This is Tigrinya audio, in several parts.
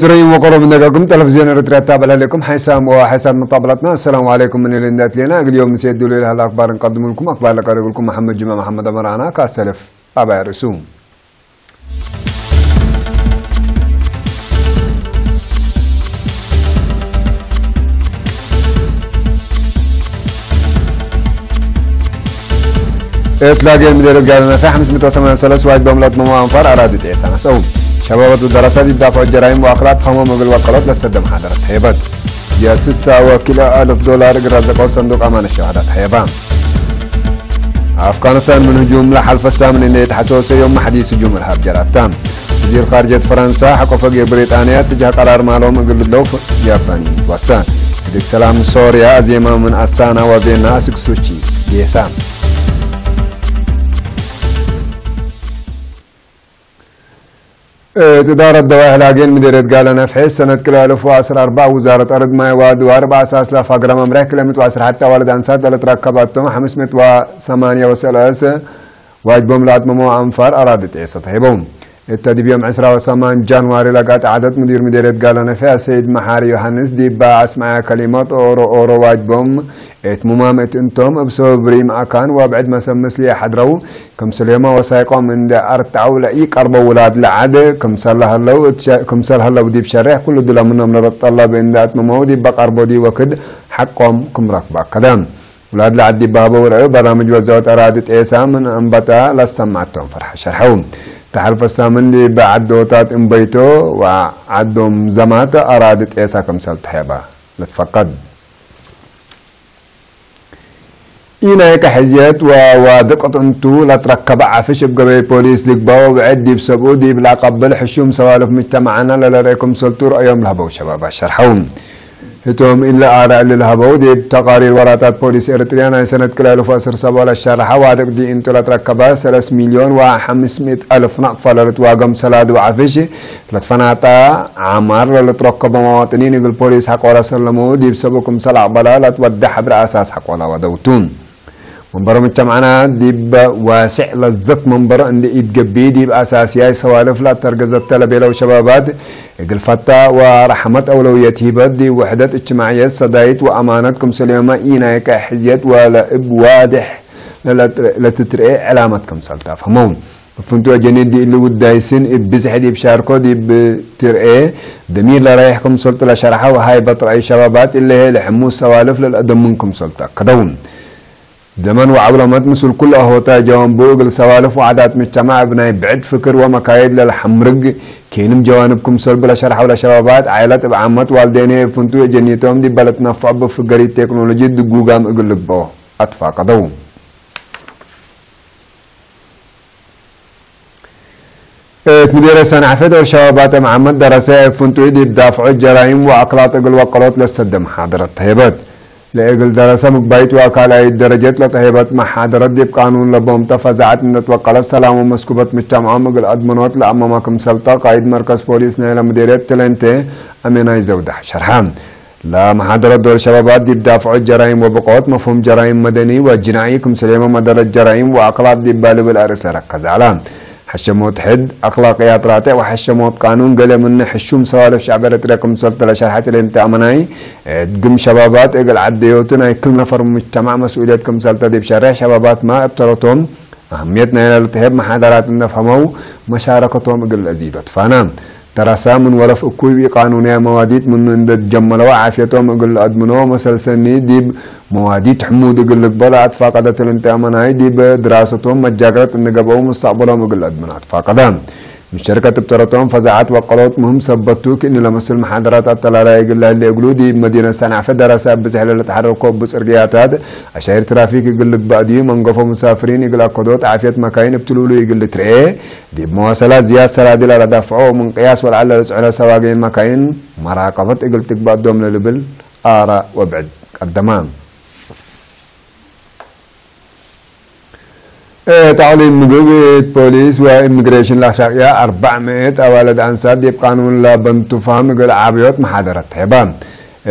ትረዩ ወቀሮብ እንደጋግም ቴሌቪዝዮን ኤርትራ ታበላለኩም ሓይሳም ወሓይሳም መጣበላትና። السلام عليكم من الإندات لنا اليوم سيد دولي لها الأخبار نقدم لكم أخبار لقريب لكم محمد جمعة محمد أمر أنا كاسلف أبا رسوم. إطلاق المدير قال في خمسمية وثمانية وثلاثين واحد بملات ممو أنفار أراد تيسان سو شباب الدراسات يدافعوا جرائم وأخلاق فهم مقل وقلوت لسد محاضرة هيبت يا سسا وكلا ألف دولار قرازة قوة صندوق أمان الشهادات هيبان. ኣፍጋኒስታን ምን ህጁም ለሓልፈ ሳምን እንደ የተሐሰወሰ ዮም መሐዲስ ህጁም እርሃብ ጀራታ። ወዚር ኻርጀት ፈረንሳ ሐቆ ፈጌ ብሪጣንያ ትጃህ ቀራር ማሎም እግል ለው ፍ-፣ ጃፓን ይዋሳ። ድግ ሰላም ሶርያ ዜማ ምን ኣሳና ወቤና ስክሱቺ ጌሳ። ትዳር ኣደዋይ ህላጌን ምድሬት ጋለ ነፍሐ ሰነት ክልተ ኣልፍ ወዐስራ ኣርባዕ ውዛረት ኣርድ ማይ ወኣድዋር በኣሳስ ላፋ ግራ መምርሕ ክለምት ወዐስራ ሓታ ዋልድ ኣንሳት ለልትረከባቶም ሓምስመት ወሰማንያ ወሰለስ ዋጅቦም ለኣጥመሞ ኣንፋር ኣራድ ጤሰ ተሂቦም። እተ ዲብ ዮም ዕስራ ወሰማን ጃንዋሪ ለጋጥ ዓደት ሙዲር ምድሬት ጋለ ነፍሐ ሰይድ መሓሪ ዮሃንስ ዲባ ኣስማያ ከሊመት ኦሮ ኦሮ ዋጅቦም እት ሙማም እት እንቶም እብ ሰበብ ሪም ኣካን ወብዕድ መሰብ ምስሊ ሓድረው ክምስሌማ ወሳይቆም እንደ ኣርትዐው ለኢቀርበው ውላድ ለዓድ ክምሰል ሀለው እት ሸ-፣ ክምሰል ሀለው ዲብ ሸሬሕ ኩሉ ድለ ምኖም ለበጠለብ እንደ ኣትምመው ዲብ በቀርቦ ዲ ወክድ ሐቆም ክምረክቡ ኣከደ። ውላድ ለዓድ ዲብ በሀበው ርዕው በርናምጅ ወዛወት ኣራድ ጤሳ ምን ኣንበጣ ለሰማዕቶም ፈርሐ ሸርሐው። ተሐልፈ ሳምን ዲብ ዓዶታት እምበይቶ ወዓዶም ዘማት ኣራድ ጤሳ ክምሰል ተሔባ ልትፈቀድ። ኢናይ ከሕዝየት ወዋድቅት እንቱ ለትረከበ ዓፍሽ እብ ገበይ ፖሊስ ዝግባው ብዕድ ዲብ ሰብኡ ዲብ ለአቀብል ሕሹም ሰዋልፍ ምጅተማዕና ለለርኤ ክምሰልቱ ረአዮም ለሀበው ሸባብ አሸርሐው። ህቶም ኢለ አራ እሊ ለሀበው ዲብ ተቃሪር ወራታት ፖሊስ ኤርትርያ ናይ ሰነት ክልተ አልፍ ወዐስር ሰብኦ ለሸርሐ ዋድቅ ዲ እንቱ ለትረከበ ሰለስ ሚልዮን ወሐምስ ሚእት አልፍ ናቅፋ ለልትዋገም ሰላድ ወዓፍሽ ለትፈናጣ ዓማር ለልትረከቦ መዋጥኒን እግል ፖሊስ ሐቆረ ሰለሙ ዲብ ሰቡ ክምሰል አቅበላ ለትወደ ሕብረ አሳስ ሐቆላ ወደውቱ። መንበሮ ምጅተማዕና ዲብ ዋስዕ ለዘት መንበሮ እንዲ ኢትገቢ ዲብ አሳስያይ ሰዋልፍ ለአተርገዘተ ለቤለው ሸባባት እግል ፈታ ወረሐመት አውለውየት ሂበት ዲብ ውሕደት እጅትማዕየት ሰዳይት ወአማነት ክምሰልዮመ ኢናይከ ሕዝየት ወለእብ ዋድሕ ለትትርኤ ዕላመት ክምሰልታ ፈህመው። እፍንቱ አጀኒት ዲእሊ ውዳይስን እብ ብዝሕ ዲብ ሻርኮ ዲብ ትርኤ ደሚር ለራይሕ ክምሰልቱ ለሸርሐው ሃይበት ረአይ ሸባባት እለሄ ለሕሙስ ሰዋልፍ ለልአደምን ክምሰልቱ አከደው። ዘመን ወዐውለመት ምስል ኩሉ አሆታ ጀዋንቡ እግል ሰዋልፍ ወዓዳት ምጅተማዕ እብ ናይ ብዕድ ፍክር ወመካይድ ለልሐምርግ ኬንም ጀዋንብ ክምሰልቡ ለሸርሐው ለሸባባት ዓይለት እብ ዓመት ዋልዴንሄ እፍንቱ አጀኒቶም ዲበ ለትነፈዕ ብፍገሪት ቴክኖሎጂ ድጉጋም እግል ልግበኦ አትፋቀደው። እት ምዲረ ሰናሕፈት ወሸባባት መሐመድ ደረሰ እብ ፍንቱይ ዲብ ዳፍዖ ጀራይም ወአክላጥ እግል ወቀሎት ለሰደ መሓደረት ተሄበት። ለእግል ደረሰ ምግባይት ወአካላይት ደረጀት ለተሄበት መሓደረት ዲብ ቃኑን ለቦምተ ፈዛዐት እንደትወቀለት ሰላም ወመስኩበት ምጅተምዖም እግል አድመኖት ለአመማ ክምሰልተ ቃይድ መርከዝ ፖሊስ ናይለ ምዲርየት ትለንቴ አሜናይ ዘውዳሕ ሸርሐ። ለመሓደረት ዶር ሸባባት ዲብ ዳፍዖ ጀራይም ወብቆት መፍሁም ጀራይም መደኒ ወጅናዒ ክምስሌመ መደረት ጀራይም ወአክላጥ ዲባ ልብል አርእሰ ረከዘ ዐላ። ሐሸሞት ሕድ፣ አክላቅያት ራቴዕ ወሐሸሞት ቃኑን ገሌ ምነ ሕሹም ሰዋልፍ ሸዕብ ኤረትርያ ክምሰልቱ ለሸርሐት እለ እንተ አመናይ፣ እድግም ሸባባት እግል ዐደዮቱ ናይ ክል ነፈር ሙጅተማዕ መስኡልየት ክምሰልተ ዲብ ሸሬሕ ሸባባትማ እብ ተረቶም አህምየት ናይላ ለትሄብ መሓደራት እነፍሀመው መሻረከቶም እግል ለአዚዶ ትፋና። ደራሳ ምን ወለፍ እኩይ ወኢቃኑንያ መዋዲት ምኑ እንደ ጀመለዋ ዓፍየቶም እግል ለአድምኖ መሰል ሰኒ ዲብ መዋዲት ሕሙድ እግል ልግበእ ለአትፋቀደት እለ እንተ አመናይ ዲብ ድራሰቶም መጃግረት እንገብአው ሙስተቅበሎም እግል ለአድምኖ አትፋቀደ። ምሸርከት እብ ተረቶም ፈዛዐት ወቀሎት ምህም ሰበቱ ክእኒ ለመስል መሓደራት አተላላይ እግል ለህሌ እግሉ ዲብ መዲነት ሰንዓፈ ደራሳ ብዝሕ ለለተሐረኮ ብጽርግያታት አሻይር ትራፊክ እግል ልግባእ ድዩ መንገፎ ሙሳፍሪን እግል አከዶት ዓፍየት መካይን እብ ትሉሉ እግል ልትርኤ ዲብ መዋሰላት ዝያድ ሰላዲ ለለዳፍዖ ምን ቅያስ ወልዓል ለልጽዕኖ ሰዋገይን መካይን መራቀበት እግል ትግባእ ዶም ለልብል አራ ወብዕድ ቀደማ። تعليم ምግብት ፖሊስ وإميغريشن ላሻቅያ ኣርባዕ ሚእት ኣዋልድ ኣንሳት ዲብ ቃኑን ለበንቱፋም እግል ዓብዮት መሓደረት ተሄባ።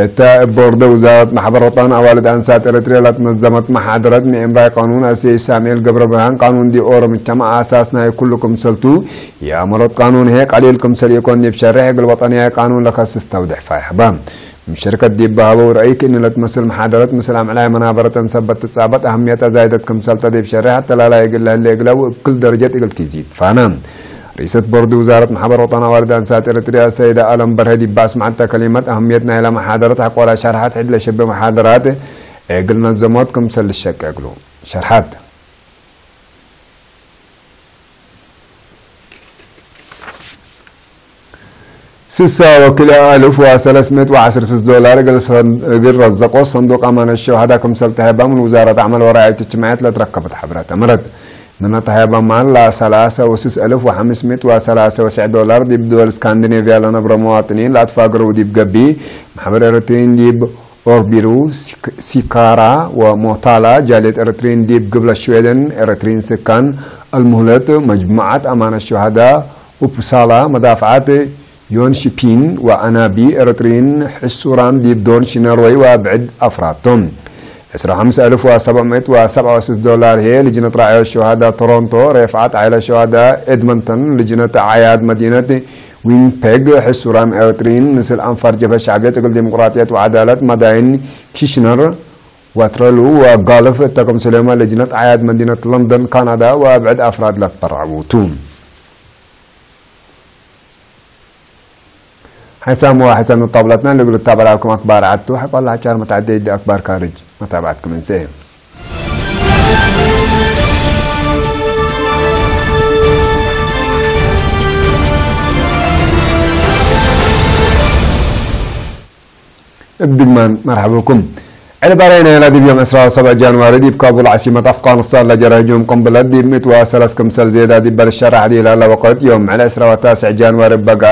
እታ እብ ቦርደ ውዛረት ማሕበር ወጣን ኣዋልድ ኣንሳት ኤረትርያ ለትነዘመት መሓደረት ምእምራይ ቃኑን ኣሰይ ሳሙኤል ገብረ ብርሃን ቃኑን ዲ ኦሮምቻ መኣሳስ ናይ ኩሉ ክምሰልቱ የኣመሮት ቃኑን ሄ ቀሊል ክምሰል ኢኮን ዲብ ሸርሕ እግል ወጠንያይ ቃኑን ለከስስ ተውድሕ ፋይሕባ። ምሽርከት ዲብ በሃበው ረአይ ክእንለት መስል መሓደረት ምስል ኣምዕላይ መናበረተን ሰበት ትጻበጥ ኣህምየት ኣዛይደት ክምሰልተ ዲብ ሸርሕ ኣተላላይ እግል ለህለ እግለው እብ ክል ደረጀት እግል ቲዚድ ፋና። ርኢሰት ቦርድ ውዛረት ማሕበር ወጣን ኣዋልድ ኣንሳት ኤረትርያ ሰይዳ ኣለም በርሀ ዲብ ኣስማዕተ ከሊመት ኣህምየት ናይላ መሓደረት ኣቆላ ሸርሓት ሕድለ ሸበ መሓደራት እግል ነዘሞት ክምሰል ልሸቀ እግሉ ሸርሓት። ስሳ ወክልኤ ኣልፍ ወሰለስምእት ወዓስር ስስ ዶላር እግል ሰን-፣ እግል ረዘቆ ሰንዱቅ ኣማነት ሸውሃዳ ክምሰል ተሄባ ምን ውዛረት ኣዕመል ወራያዊት እጅትማዕያት ለትረከበት ሓበራት ኣመረት። ምነ ተሄባ ማን ላ ሰላሳ ወስስ ኣልፍ ወሓምስምእት ወሰላሳ ወስዕ ዶላር ዲብ ድወል ስካንዲኔቭያ ለነብረ መዋጥኒን ላትፋግረው ዲብ ገቢ ማሕበር ኤረትሪን ዲብ ኦርቢሩ ሲክ-፣ ሲካራ ወሞታላ ጃልየት ኤረትሪን ዲብ ግብለ ሽዌደን ኤረትሪን ስካን ኣልሙህለት መጅሙዓት ኣማነት ሸውሃዳ ኡፕሳላ መዳፍዓት ዮንሽፒን ወኣናቢ ኤረትሪን ሕሱራን ዲብ ዶንሽ ነርወይ ወብዕድ ኣፍራቶም። ዕስራ ወሓምስ ኣልፍ ወሰብዐ ሚእት ወሰብዐ ወስስ ዶላር ሄ ልጅነት ራዕዮ ሸዋዳ ቶሮንቶ፣ ሬፍዓት ዓይለ ሸዋዳ ኤድመንተን፣ ልጅነት ዓያድ መዲነት ዊንፔግ ሕሱራን ኤረትሪን ምስል ኣንፋር ጀብሀ ሻዕብየት እግል ዲሞቅራጥየት ወዓዳለት መዳይን ኪሽነር ዋትረሉ ወጋልፍ እተከምስለማ ልጅነት ዓያድ መዲነት ለንደን ካናዳ ወብዕድ ኣፍራድ ለትበራዕቡቱ። ሓይሳም ወሓይሳም ጣብላትና ልግሉ ታበላኩም ኣክባር ዓቱ ሓቋላ ሓቻር መታዕደይ ዲ ኣክባር ካርጅ መታብዓትኩም እንስኤ። እብ ድግማን መርሓበኩም። ዕልባርያ ናይ ላዲብ ዮም ዕስራ ወሰብዓ ጃንዋሪ ዲብ ካቡል ዓሲመት ኣፍጋኒስታን ለጀረ ህጁም ቅንብለት ዲብ ምእት ወሰላስ ክምሰል ዜዳ ዲብ በልሸራሕ ዲላ ለወቀት ዮም ዕለ ዕስራ ወታስዕ ጃንዋሪ በጋ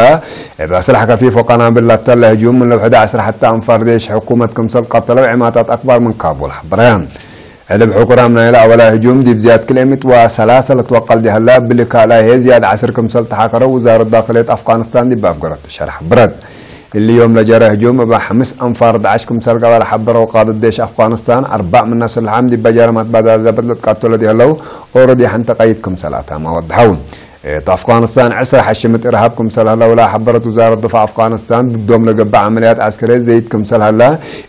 እብ ኣስላሕ ከፊፍ ወቀናብል ላተለ ህጁም ምን ለውሕደ ዕስራ ሓታ ኣንፋር ዴሽ ሕኩመት ክምሰል ቀተለው ዕማታት ኣክባር ምን ካቡል ሓበረያ። ዕልብ ሕኩራም ናይላ ኣወላ ህጁም ዲብ ዝያድ ክልኤ ምእት ወሰላሳ ለትወቀል ዲሀላ ብልካላ ሄ ዝያድ ዓስር ክምሰል ተሓከረ ውዛረት ዳክልየት ኣፍጋኒስታን ዲብ ኣፍገረቱ ሸራሕ ሓበረት። እሊ ዮም ለጀረ ህጁም እብ ሓምስ ኣንፋር ዳዕሽ ክምሰል ገበረ ሓበረው ቃድት ዴሽ ኣፍጋኒስታን ኣርባዕ ምና ስልሓም ዲብ በጃረማት ባዳር ዘበት ለትቃተሎ ዲሀለው ኦረዲ ሓንቲ ቀይት ክምሰል ኣታማ ወድሐው። እት ኣፍጋኒስታን ዕስራ ሓሽምት እርሃብ ክምሰል ሀለውላ ሓበረት ውዛረት ድፋዕ ኣፍጋኒስታን ድዶም ለገባ ዓመልያት ዓስከርየት ዘይት ክምሰል ሀላ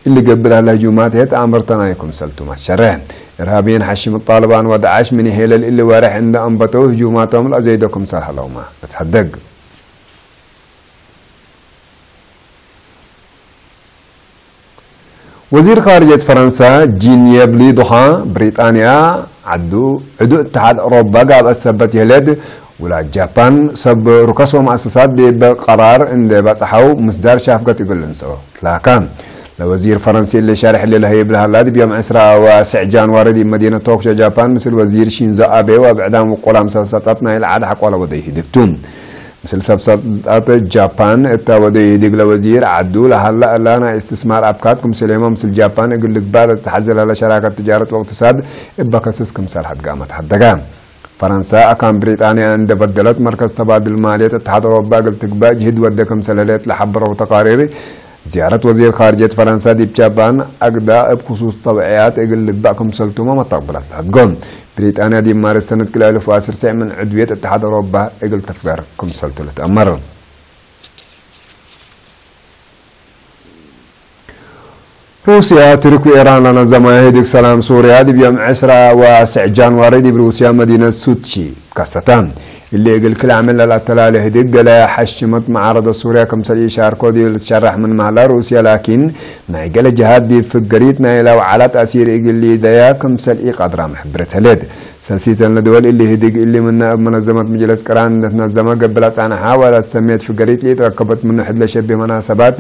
እሊ ገብር ሀለ ህጁማት ሄት ኣምርተናይ ክምሰል ቱማት ሸርሕ። እርሃብየን ሓሽምት ጣልባን ወዳዓሽ ምን ይሄለል እሊ ወርሕ እንደ ኣንበተው ህጁማቶም ለዘይዶ ክምሰል ሀለውማ እትሐደግ። ወዚር ኻርጀት ፈረንሳ ጂን የቭ ሊ ዶኻ ብሪጣንያ ዓዱ ዕዱ እትሓድ ኦሮባ ጋብ ኣሰበት የህለት ውላድ ጃፓን ሰብ ሩከስ ወማእሰሳት ዲብ ቀራር እንደ ባጽሓው ምስዳር ሻፍገት እግል እንሰኦ ትላካ። ለወዚር ፈረንሲ እሊ ሻርሕ እሊ ለህይብ ለሃላ ዲብ ዮም ዕስራ ወስዕ ጃንዋሪ ዲብ መዲነት ቶክዮ ጃፓን ምስል ወዚር ሺንዞ ኣቤ ወብዕዳም ውቁላም ሰብ ሰጣት ናይ ለዓድ ሓቆለ ወደይ ሂድግቱ። ምስል ሰብ ሰልጣት ጃፓን እታ ወደ ይህድግ ለወዚር ዓዱ ለሃላ እላ ናይ እስትስማር ኣብካት ክምስሌሞ ምስል ጃፓን እግል ልግባር እተሓዘ ለለ ሸራከት ትጃረት ወእቅትሳድ እባ ከስስ ክምሰል ሀድጋመት ሀደጋ። ፈረንሳ ኣካን ብሪጣንያ እንደ በደለት መርከዝ ተባድል ማልየት እተሓድ ኦሮባ እግል ትግባእ ጅህድ ወደ ክምሰል ህሌት ለሓበረው ተቃሪር ዝያረት ወዚር ካርጀት ፈረንሳ ዲብ ጃፓን ኣግዳ እብ ክሱስ ተውዕያት እግል ልግባእ ክምሰልቱመ መታቅብላት ለሀድጎ። ብሪጣንያ ዲብ ማርስ ሰነት ክልኤ እልፍ ወዓሰርተ ምን ዕድውየት እተሓድ ኦሮባ እግል ተፍገር ክምሰልቱ ልትአመር። ሩስያ፣ ቱርክ ወኢራን ለነዘማዮ ህድግ ሰላም ሱርያ ዲብ ዮም ዕስራ ወስዕ ጃንዋሪ ዲብ ሩስያ መዲነት ሱቺ ከሰተ። እሊ እግል ክልኣምን ለልኣተላለ ህድግ ገለ ሓሽመት መዓረደ ሱርያ ክምሰል ኢሻርኮ ዲብ ልትሸራሕ ምን ማህላ ሩስያ ላኪን ናይ ገለ ጀሃት ዲብ ፍገሪት ናይ ላውዓላት ኣሲር እግል ሊደያ ክምሰል ኢቃድራ ምሕብረት ህሌት። ሰልሲተን ለድወል እሊ ህድግ እሊ ምነ እብ መነዘመት ምጅለስ ቅራን እንደትነዘመ ገብላ ጻንሓ ወላ ትሰሜት ፍገሪት ሊትረከበት ምኑ ሕድ ለሸቢ መናሰባት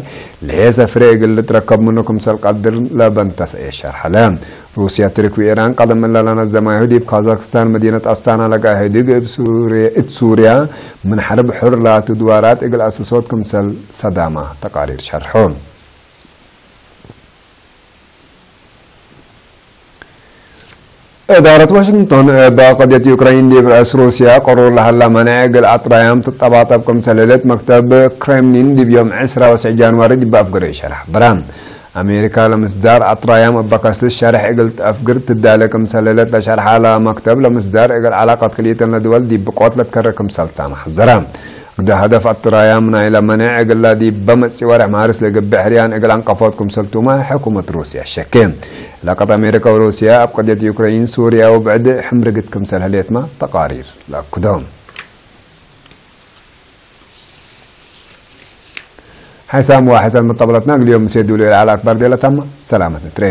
ለሄሰ ፍሬ እግል ልትረከብ ምኑ ክምሰል ቀድር ለበንተሰ የሸርሐለ። ሩስያ፣ ቱርክ ወኢራን ቀደም እለ ለነዘማዮ ዲብ ካዛክስታን መዲነት ኣስታና ለጋ ህድግ እብ ሱሪ-፣ እት ሱርያ ምን ሐርብ ሑር ላቱ ድዋራት እግል ኣስሶት ክምሰል ሰዳማ ተቃሪር ሸርሖ። እዳረት ዋሽንግቶን እባ ቀድየት ዩክራይን ዲብ ርእስ ሩስያ ቀሩር ለሀላ መነዕ እግል ኣጥራያም ትጠባጠብ ክምሰል ህሌት መክተብ ክሬምሊን ዲብ ዮም ዕስራ ወስዕ ጃንዋሪ ዲብ ኣፍግር ሸርሕ ብራ። ኣሜሪካ ለምስዳር ኣጥራያም እባ ከስስ ሸርሕ እግል ኣፍግር ትዳለ ክምሰል ህሌት ለሸርሓ ለመክተብ ለምስዳር እግል ዓላቀት ክልኢተን ለድወል ዲብ ብቆት ለትከረ ክምሰል ታማሕዘራ። ግደ ሀደፍ ኣትራያም ናይ ለመንዕ እግላ ዲብ በመጺ ወርሕ ማርስ ለገብእ ሕርያን እግል ኣንቀፎት ክምሰልቱማ ሕኩመት ሩስያ ሸኬ። ዕላቀት ኣሜሪካ ወሩስያ ኣብ ቀድየት ዩክሬን፣ ሱርያ ወብዕድ ሕምርግት ክምሰል ህሌትማ ተቃሪር ለኩዶም። ሓይሳም ወሓይሳም መጣበላትና እግልዮም ምሴ ዱሉ ኢለ ዓላ ኣክባር ዴለታማ ሰላመት ንትሬ።